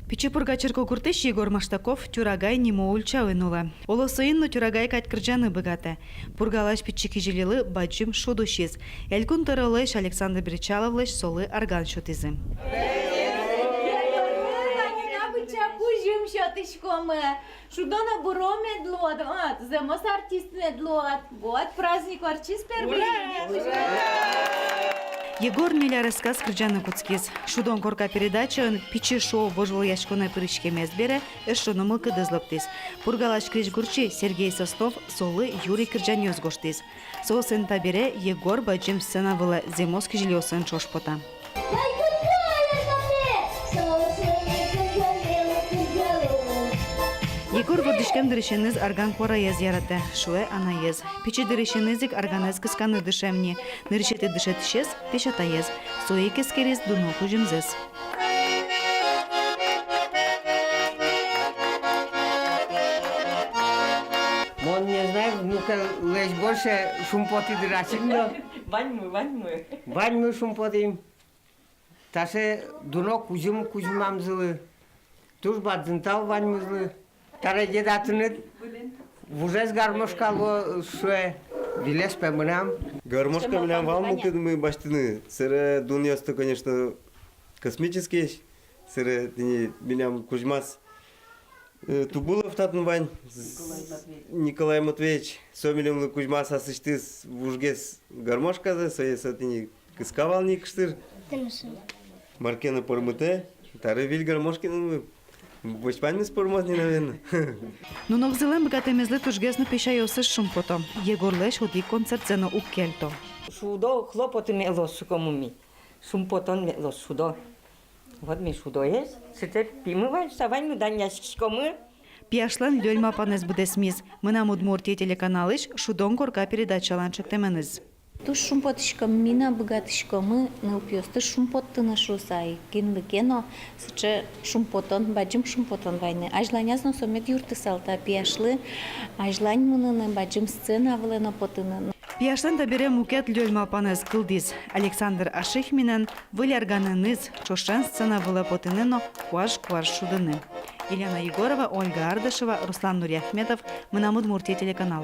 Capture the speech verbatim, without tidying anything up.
Пичи Пурга черкогуртысь Егор Маштаков Тюрагай нимо ульчаын улэ. Оло, соин но Тюрагай кадь кырӟаны быгатэ. Пургалась пичи кизилилы бадӟым шуд усиз. Элькун тӧролэсь Александр Бречаловлэсь солы арган сётӥзы. Кузьым сётӥськомы. Шудо но быро мед луод, а, зэмос артист мед луод. Вот праздник ортчиз первый. Егор ньыль аресказ кырӟаны кутскиз. «Шудон корка» передачаын «Пичи шуо» вожвылъяськонэ пыриськемез бере эшшо но мылкыдыз лыктӥз. Пургалась крезьгурчи Сергей Соснов солы юри кырӟанъёс гожтӥз. Соосын табере Егор бадӟым сцена вылэ зэмос кизилиосын ӵош потэ. Егор вордӥськем дырысеныз арган куараез яратэ, шуэ анаез. Пичи дырысеныз ик арганэз кысканы дышем ни. Нырысетӥ дышетӥсез песятаез. Со ик эскериз дуно кузьымзэс. Мон не знаю, внукелэсь больше шумпотӥ дыр ачим но. Ваньмы, ваньмы. Ваньмы шумпотӥм. Таӵе дуно кузьым кузьмамзылы. Туж бадӟым тау ваньмызлы. Табере дедатыныд вужез гармошка луоз шуэ, выльысь пе мынам. Гармошка милям вал мылкыдмы басьтыны. Сэре дунъёсты, конечно, космический. Сэре тӥни милям кузьмаз, э, Тубылов татын вань, Николай Матвеевич. Со милемлы кузьмаз аслэсьтыз вужгес гармошказэ, сое со тӥни кыска вал ни кыштыр. Мар ке но пӧрмытэ, табере выль гармошкаенымы. Ваньмыз пӧрмоз ни, наверно. Нунокзылэн быгатэмезлы тужгес но песяйёсыз шумпото. Егорлэсь одӥг концертсэ но уг кельто. Шудо хлопоты мед луоз, шуиськомы ми. Шумпотон мед луоз, шудо. Вот ми шудоесь, сыӵе пимы вань, со ваньмы данъяськиськомы. Пияшлэн лёль малпанэз быдэсмиз. «Мынам Удмуртие» телеканалысь «Шудон корка» передачалэн ӵектэменыз. Туж шумпотӥськом, ми но быгатӥськомы нылпиосты шумпоттыны шуыса, ик кинлы ке но сыӵе шумпотон, бадӟым шумпотон вайыны. Азьланяз но со мед юрттысал та пияшлы, азьлань мыныны, бадӟым сцена вылэ но потыны. Пияшлэн табере мукет лёль малпанэз кылдӥз. Александр Ашихминэн выль арганэныз ӵошен сцена вылэ потыны но куаж-куаж шудыны. Елена Егорова, Ольга Ардашева, Руслан Нуриахметов, «Мынам Удмуртие» телеканал.